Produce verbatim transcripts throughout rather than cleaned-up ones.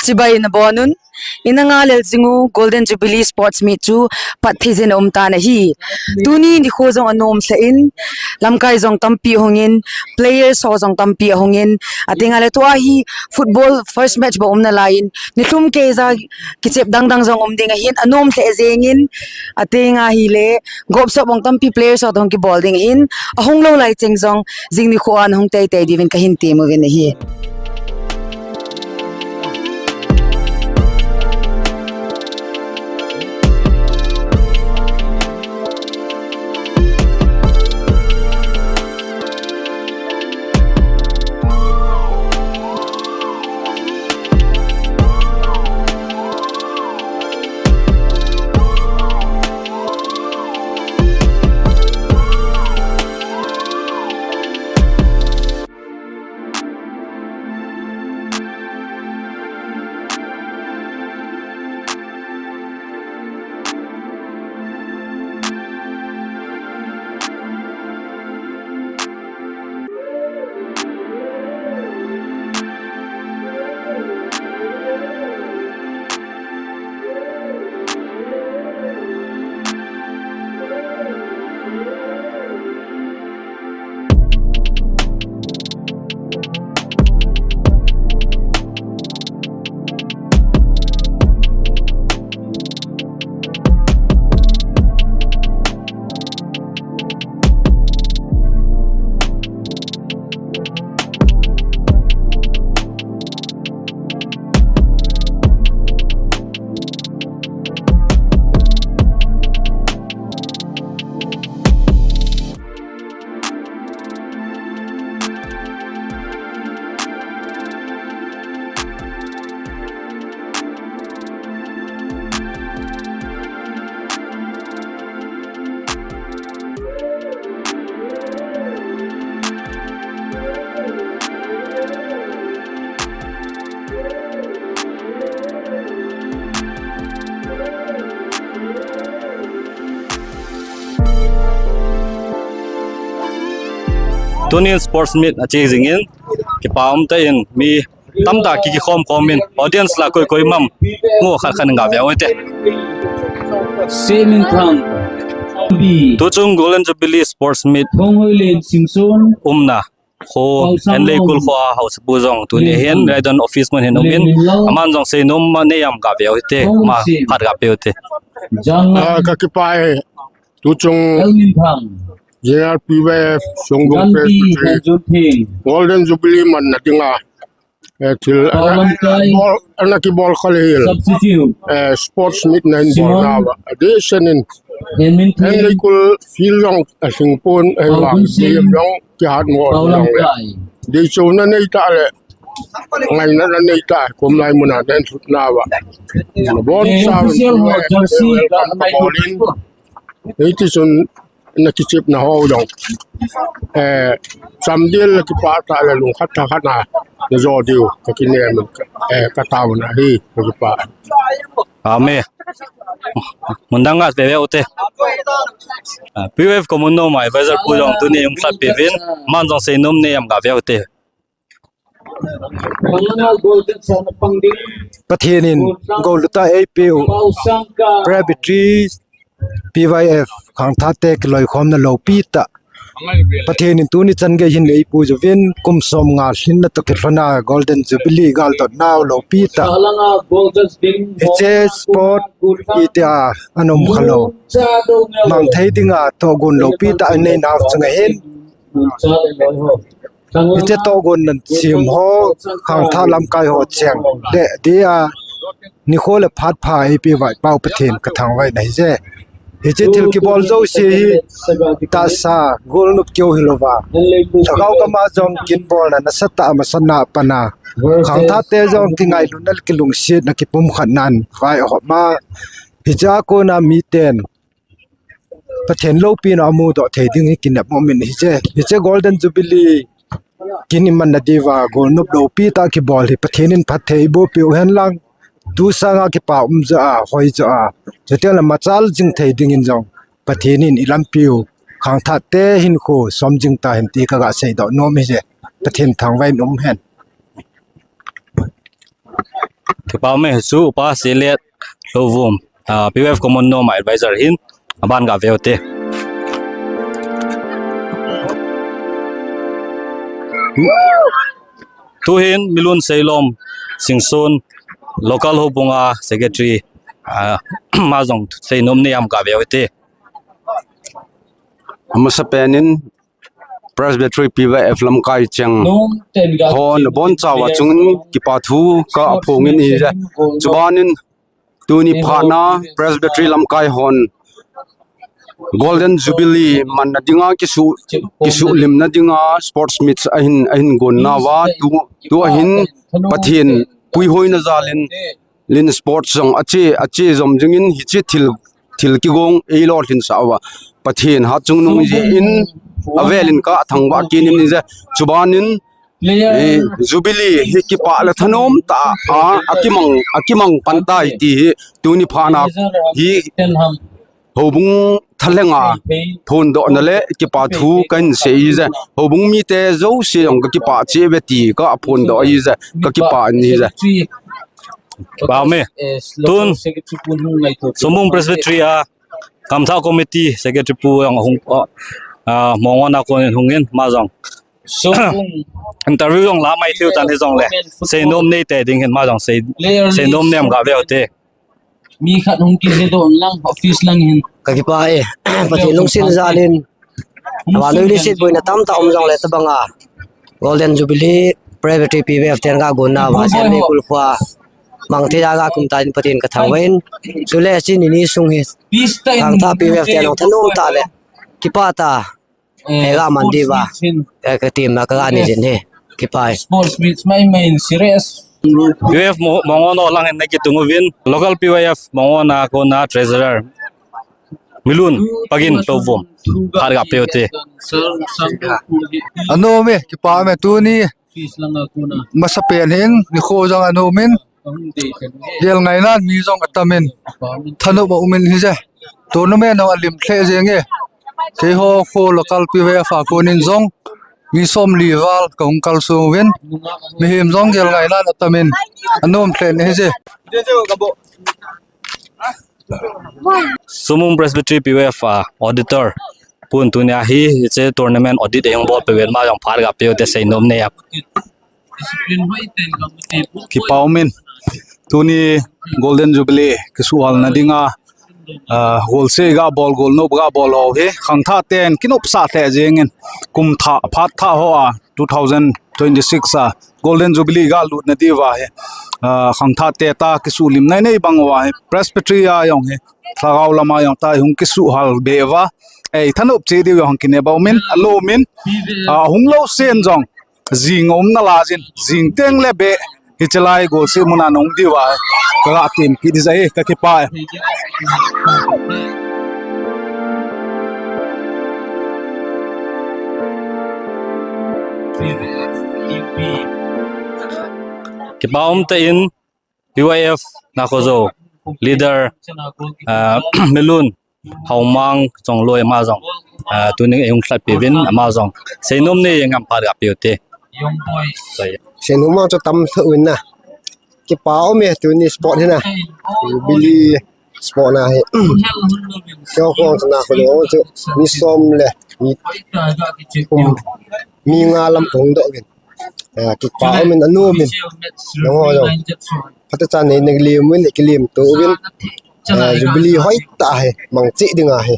Chibai nabonun, ina ngalel jing u Golden Jubilee Sports Meet chu pat thei jin aum tan ahi. Tuni nikho jong anom lheh in, lamkai jong tampi ahung in, players ho jong tampi ahung in, ati nga le tua hi football first match bou um nalai in, nilhum kei ja kichep dang dang jong um ding ahin, anom lheh jeng in, ati nga hile, gop sop ong tampi players ho toh hung kibol ding ahin, ahung lou lai cheng jong, jing nikho a nahung teitei diuvin kahin tem uvin ahi. Tunin sports meet ache jingin, kipa umtah in mi tamtah kikikhom khom in, audience la koi koi um am, mu khat khat in gave uvin te. Seminthang. Tuchung Golden Jubilee Sports Meet. Thonghoilen Singson. Umna. Kho, Henleikul kho a haosapu jong tuni hin, Raidon office mun hin um in, aman jong seinom ma nei am gave uvin te, ma khat gave uvin te. Ah, kakipah e. Tuchung L Minthang. J R P Y F Songbung Presbytery Golden Jubilee manna dinga, eh, thil ana, ana bol, ana kibol kha le hil. Eh, sports meet na hin bol nauva. Adeh senin. Henleikul field jong ahing pon, eh, vang, stadium jong kihat mo jong le. Deichona nei tah le. Ngaina na nei tah, kum lai muna den thut nauva. Nabonchauvin, eh, welcome kabol in. Hiti chun na kichepna ho jong, eh, chamdel na kipah tah le lungkhat thakhat na, na jo diu, kakinem, eh, kataona hi, kakipah. Amen. Mun dang ngat veve uvin te. Ah, P Y F Common Norm Advisor pu jong tuni hung lhatpeh uvin, aman jong seinom nei am gave uvin te. Pathen in gollut a eipeh u Presbytery P Y F khangthah te kiloikhomna loupi tah. Pathen in tuni chan gei hin eipui uvin kum som nga lhinna toh kilhona Golden Jubilee galdotna u loupi tah. Hiche sport itia ana um khalou. Mang thei dinga tohgon loupi tah anei nau chunga hin. Hiche tohgon nan sem ho, khangthah lamkai ho cheng le dia, nikho le phat pha eipeh u Pathen kathangvah in ahije. Hiche thil kibol jouse hi tahsa, golnop keu hilouva, lhagao gam a jong kin bolna nasatah a masatna a pan a, khangthah te jong kingailutna le kilungsetna kipumkhatna in vai ahom a, hiche a kona miten Pathen loupina amudoh thei ding hi kinep um in ahije. Hiche Golden Jubilee kin imanna diuva golnop loupi tah kibol hi Pathen in phatthei eiboh peh u hen lang, tu sanga kipa um jo a, hoi jo a, chuteng le machal jing thei dingin jong Pathen in ilampiu khangthah te hinkho som jing tahen ti kaga seidoh nom ahije. Pathen thangvah in um hen. Kipa ume. Chu Upa Selet Lhouvum, ah, P Y F Common Norm Advisor hin, aban gave ute. Tuhin Milun Seilom Singson, Local Houbung a Secretary, ah, ama jong seinom nei ham gave ute. Amasapen in Presbytery P Y F lamkai cheng hon abonchauva chunga kipa thu kaphongin ahije. Chubanin tuni phatna Presbytery lamkai hon Golden Jubilee manna dinga kisu, kisuhlimna dinga sports meet ahin, ahin gonna uva, tu, tua hin Pathen puihoina jalin lin sports jong ache, ache jom jingin hiche thil, thil kigong eilolhinsah uva Pathen hatchungnung jeh in avelin kathangvah kit in ahije. Chubanin, eh, Jubilee hi kipah le thanom tah a, akimang, akimang pan tai ti hi tuni phatna hi Houbung thalhenga phondohna le kipa thu kahin sei ahije. Houbung mite jouse jong kakipah cheh uve ti kaphondoh ahije. Kakipah in ahije. Kipa ume. Tun Sumung Presbytery a Kamthah Committee Secretary pu jong ahung, ah, ah, Mongona konin hungin ama jong interview jong la mai theiyu tan hijongle seinom neite ding hin ama jong sei, seinom nei ham gave ute. Mi khat hung kijedoh lang office lang hin. Kakipah e. Pathen lungset jalin, vannoi leiset boina tamtah um jongle tobanga Golden Jubilee Presbytery P Y F ten gagonna uva, Siam Leikulkhuva mangthei a gakum tan Pathen kathangvah in. Chule hiche ni ni sung hi Kamthah P Y F ten jong thanom tah le kipah tah a gaman diuva, eh, katemna kaganei jin ahi. Kipa e. Sports meet mai mai in serious. P Y F Mo-, Mongona lang hin nakitung uvin, local P Y F Mongona kona treasurer Milun Pagin Lhouvum, phat gapeh ute. Anom e, kipa ume. Tuni masapen hin nikho jong anom in, gel ngainan mi jong atamin, thanop aumin ahije. Tournament jong alim lheh jenge. Keiho kho local P Y F a konin jong mi somli val kahung kalsong uvin, mihem jong gel ngainan atamin, anom lheh in ahije. Sumung Presbytery P Y F a auditor pun tunia hi, hiche tournament audit eihung bolpeh uvin, ama jong phat gapeh ute, seinom nei ham. Kipa umin, tuni Golden Jubilee kisuhhalna dinga, ah, golseh gabol, golnop gabol ho hi khangthah ten kinopsah lheh jengin, kum thah, phat thah hoa two thousand twenty-six a Golden Jubilee galutna diuva hi, ah, khangthah te ta kisuhlim nei nei bang uva hi Presbytery a jong hi, lhagao lama jong ta hung kisuhhal be uva, eithanop cheh diu jong kinep aumin, alomin, ah, hung lou sen jong jing aum nalai jin, jing teng le beh hiche lai golseh muna nahung diuva kaga tem kit ding ahi, kakipah e. Kipa umtah in P Y F Nakhojo leader, ah, Milun Haomang Chongloi ama jong, ah, tunin eihung lhatpeh uvin, ama jong seinom nei jeng ham phat gapeh ute. Seinom a chu tam lheh uvin na. Kipa ume tuni sport hi na. Jubilee sport na hi. Keiho khong chu Nakhojo chu mi som le mi, um, mi nga lam kahung doh uvin. Ah, kipa umin, anom in. Nangho jong phatechan nei, nei lim uvin, kilim to uvin. Ah, Jubilee hoitah hi mang cheh ding ahi.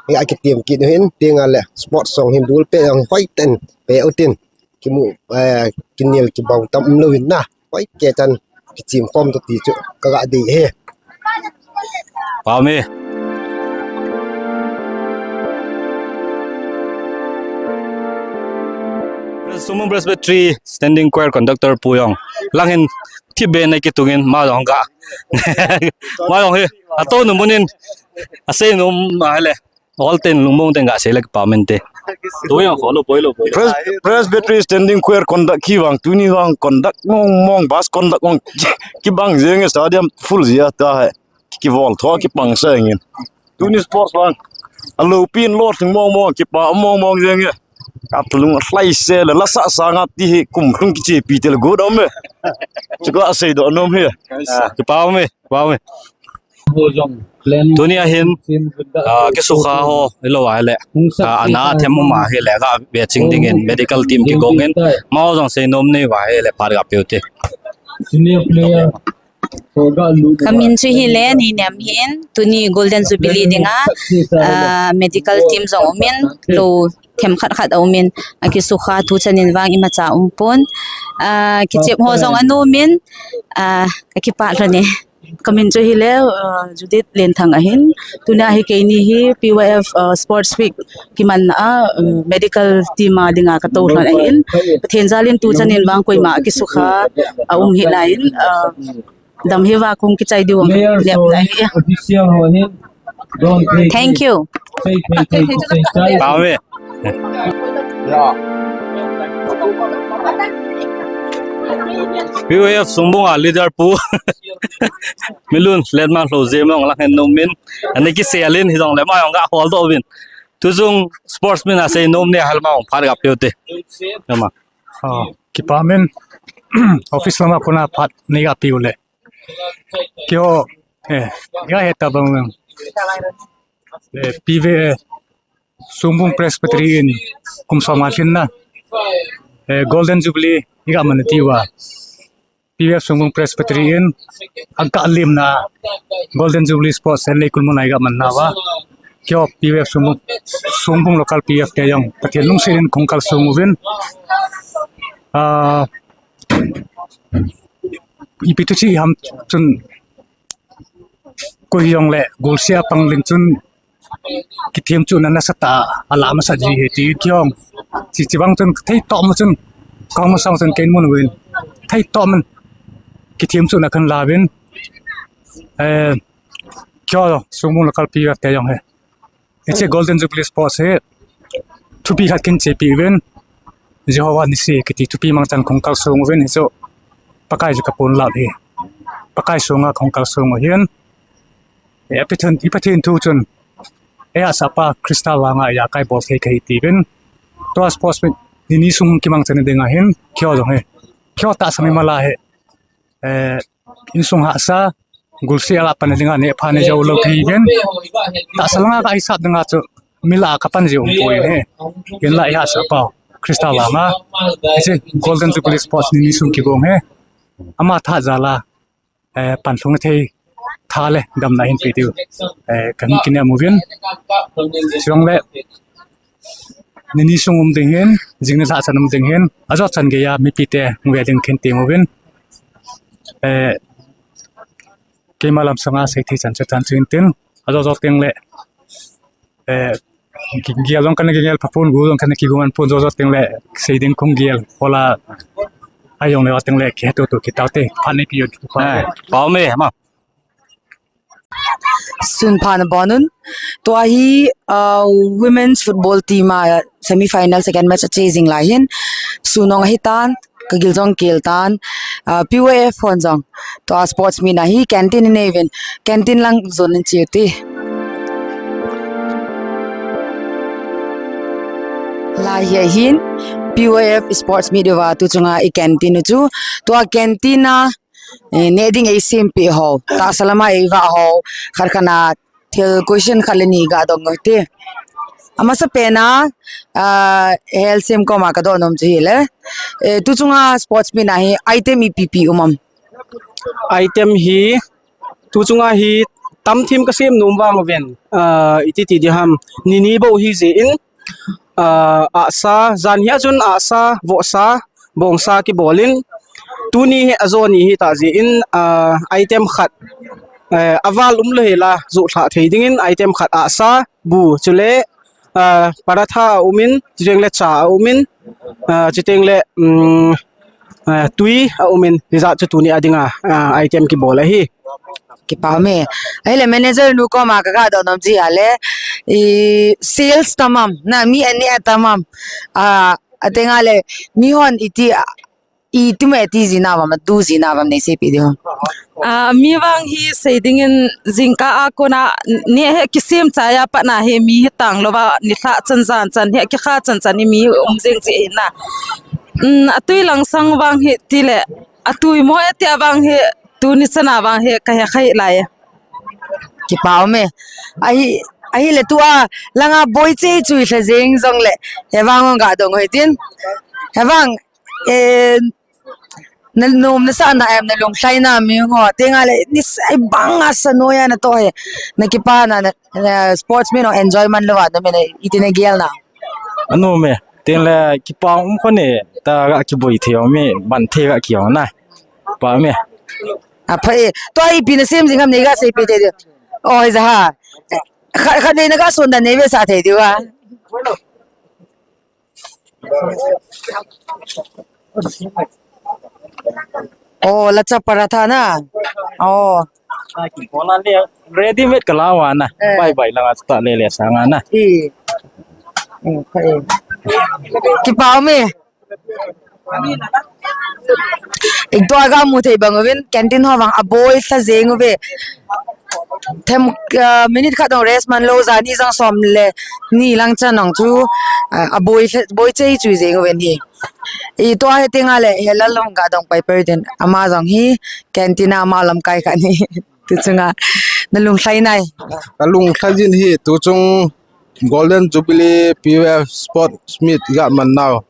Hi akitem kit u hin, tengle sports jong hin dulpeh jong hoitah in pe utin. Kimu, eh, kinel kibang tam umlou in na. Hoikechan kichim khom to ti chu kaga dei e. Pame. Sumung Presbytery Standing Choir Conductor pu jong lang hin thipbeh nei kitungin ama jong ga. Ama jong hi atou nu munin asei nu ma le. Ol ten lungmong ten ga sei le kipa umin te. Tu jong kho lo poi lo poi. Pres-, Presbytery Standing Choir conduct kivang, tuni vang conduct mong mong, bass conduct mong kibang jenge, stadium full jia ta hai. Kivol tho kipang sa jengin. Tuni sports vang aloupin lolhing mong mong, kipa mong mong jenge. Kalung lhai se le lasa sanga ti hi kum lhung kichepi tel good om e. Chuka asei doh nom hi. Kipa ume, kipa ume. Tuni ahin, ah, kisukha ho, ilo a le. Ah, ana them um ahi le, ga ve ching dingin, medical team kigong in. Amau jong sei nom nei uva ahi le, phat ga pe u te. Senior player. Kamin chu hile, Neinem hin, tuni Golden Jubilee dinga, ah, medical team jong umin, lo themkhat khat a umin, akisukha tu chanin vang imacha umpon. Ah, kichep ho jong anom in, ah, kakipah lhon e. Kamin chu hile, ah, Judith Lenthang ahin, tuni a hi keini hi P Y F, ah, Sports Week kiman a, ah, medical team a dinga katou lhon ahin. Pathen jalin tu chanin vang koima kisukha aum hih laiyin, ah, dam hiva kong kichai diu nep na hi. Thank you. Pave. P Y F Sungbung a leader pu. Milun, letman lo jem long lang hen nom in. Ani kiselin hijong le ma jong ga hol doh uvin. Tuchung sportsman asei nom nei ahal ma jong phat ga pe u te. Ama. Ah, kipa umin, office lama kona phat nei ga pe u le. Keiho, eh, ga heta bang, eh, P V, eh, Sungbung Presbytery in kum som nga lhinna, eh, Golden Jubilee iga man diuva. P V F Sungbung Presbytery in aga limna Golden Jubilee Sports in Leikulmuna iga man nauva. Keiho P V F Sungbung, Sungbung local P F te jong Pathen lungset in kong kalsong uvin. Ah, ipi thu chi ham chun, koi jong le golseh a pang leng chun kithem chu na nasatah a ala masa ji ahi ti keiho. Chi chi bang chun thei tom chun kong masang chun kei mun uvin. Thei tom kithem chu na kan la uvin. Eh, keiho Sungbung local P F te jong hi. Hiche Golden Jubilee Sports hi thupi khat kin chepi uvin, Jehovah Nissi kiti thupi mangchan kong kalsong uvin, hichu Pakai chu kapon lou hi. Pakai sunga kong kalsong u hin. Eh, i Pathen, i Pathen thu chun, eihahsa pa Christa vanga ijakai bol thei kahi tiuvin. Tua sports meet ni ni sung kimangchan ding ahin, keiho jong hi. Keiho tahsa mimal a hi. Eh, insung hahsa, golseh a kapan dinga neh pha nei jou lou kahi uvin. Tahsa langa kahisap dinga chu mi lah a kapan ji umpoi ahi. Hinla eihahsa pau Christa vanga hiche Golden Jubilee Sports ni ni sung kigong hi. Ama tha jal a, eh, panlhung thei tha le damna hin pe diu, eh, kahin kinem uvin. Chuleh ni ni sung um ding hin, jing nilhah chan um ding hin, ajo chan geiya mipite hung ve ding kahin tem uvin. Eh, keima lamsanga seithei chan chu tan chu hintin, ajo jo teng le, eh, gel jong kana gel, phapon gu jong kana kigu man pon, ajo jo teng le sei ding kong gel, hola, ajong le teng le kiheto to kitaote, phat nei peh u. Ah, pau me, ma. Sun pha nabon un. Tua hi, uh, women's football team a semi final second match ache jing lai hin. Sun nung ahitan, kagil jong kel tan, uh, P Y F hon jong. Tua sports meet a hi canteen inei uvin. Canteen lang jon in che u hite. Lai hi ahin P Y F sports meet uva tu chunga i canteen u chu. Tua canteen a Eh, neh ding eisempeh ho, tahsa lama eivah ho, khat khat a thil question khat le ni ga dong u hite. Amasapen a, ah, Helsem koma kadoh nom chu hile. Eh, tu chunga sports meet a hi item ipi ipi um am? Item hi, tu chunga hi tam thim kasem nom vang uvin, ah, iti ti ding ham, ni ni bou ahi jeh in, ah, ahsa, jan hi a chun ahsa, vohsa, bongsa kibol in, tuni hi ajo ni hita jeh in, ah, item khat, eh, aval um lou hela, joh lhah thei dingin item khat ahsa, bu, chule, ah, paratha aum in, chuteng le cha aum in, ah, chuteng le, um, ah, tui aum in, hijat chu tuni a dinga, ah, item kibol ahi. Kipa ume. Ahile manager nu koma kaga doh nom chu hile, i sales tam am, na mi aneh tam am. Ah, atenga le, mi hon iti, iti me ti jina vam, atu jina vam nei seipeh diu. Ah, mi vang hi sei dingin jingkah a kona neh hi kisem chai a pat na hi mi hi tang louva, nilhah chan jan chan hi kikha chan chan hi mi um jing ji ahi na. Um, atui langsang vang hi tile, Atui mo e tia vang hi, tuni chana vang hi, ka he khai lai e. Kipa um e. Ahi, ahile tua, langa boi chei chui lha jeng jong le. He vang ong ga dong hoi tin. He vang, eh, na nom na sa na em na lung lhai na mi ngo. Tenga le, ni sai bang a sa no ya na to he. Na kipa na, na, na sports mi no enjoyment lo wa na mi na iti na gel na. Anu me, tin le kipa um ko ne, ta ga kiboi thei o me, ban thei ga ki o na. Pa me. A pha e, to ai pi na sem jing ham ne ga sei pi thei de. Oi za ha. Kha, kha ne na ga son da ne ve sa thei de wa. Oh, lacha paratha na. Oh. Hola le, ready made ka la wa na. Eh. Bye bye la ta le le sa nga na. Eh. Eh, pha e. Kipa um e. Iktua ga mu thei bang uvin, canteen ho vang aboi lha jeng uve. Them, ah, minute khat dong rest man lo, jani jong som le ni lang chan ong chu, ah, aboi lha, boi chei chui jeng uve ni. Itua he tenga le, he lal long ga dong pai per din, ama jong hi, canteen a ama lamkai kha ni. Tu chunga, na lung lhai nai. Ka lung lhai jin hi, tu chung Golden Jubilee P U F Sports Meet ga man nau.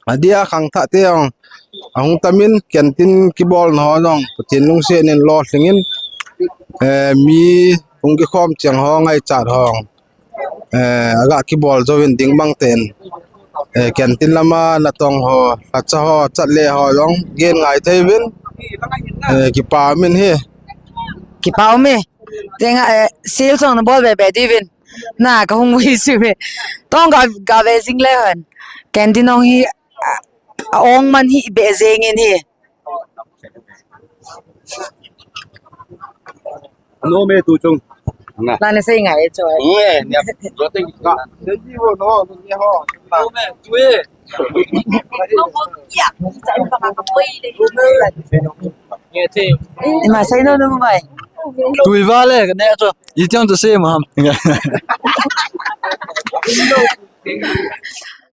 Adia khangthah te ong, ahung tamin canteen kibol na ho jong, Pathen lungset in lo hlingin, eh, mi hung kikhom chiang ho ngaichat ho, eh, aga kibol jouvin ding bang ten, eh, canteen lama natong ho, lhacha ho, chatle ho jong gen ngai thei uvin, eh, kipa um in hi. Kipa um e. Tenga, eh, sale jong na bol be be diuvin. Na, ka hung ui si ve. Tong ga, ga ve jing le han. Canteen ong hi, a, a ong man hi be jeng in hi. No me tu chung. Na. Na ne sei ngai cho. Nge, ne, jo te ka. Ne ji wo no, ne ho. No me tu e. Ima sei no no mai. Tui va le ne cho. Itiang to sei ma.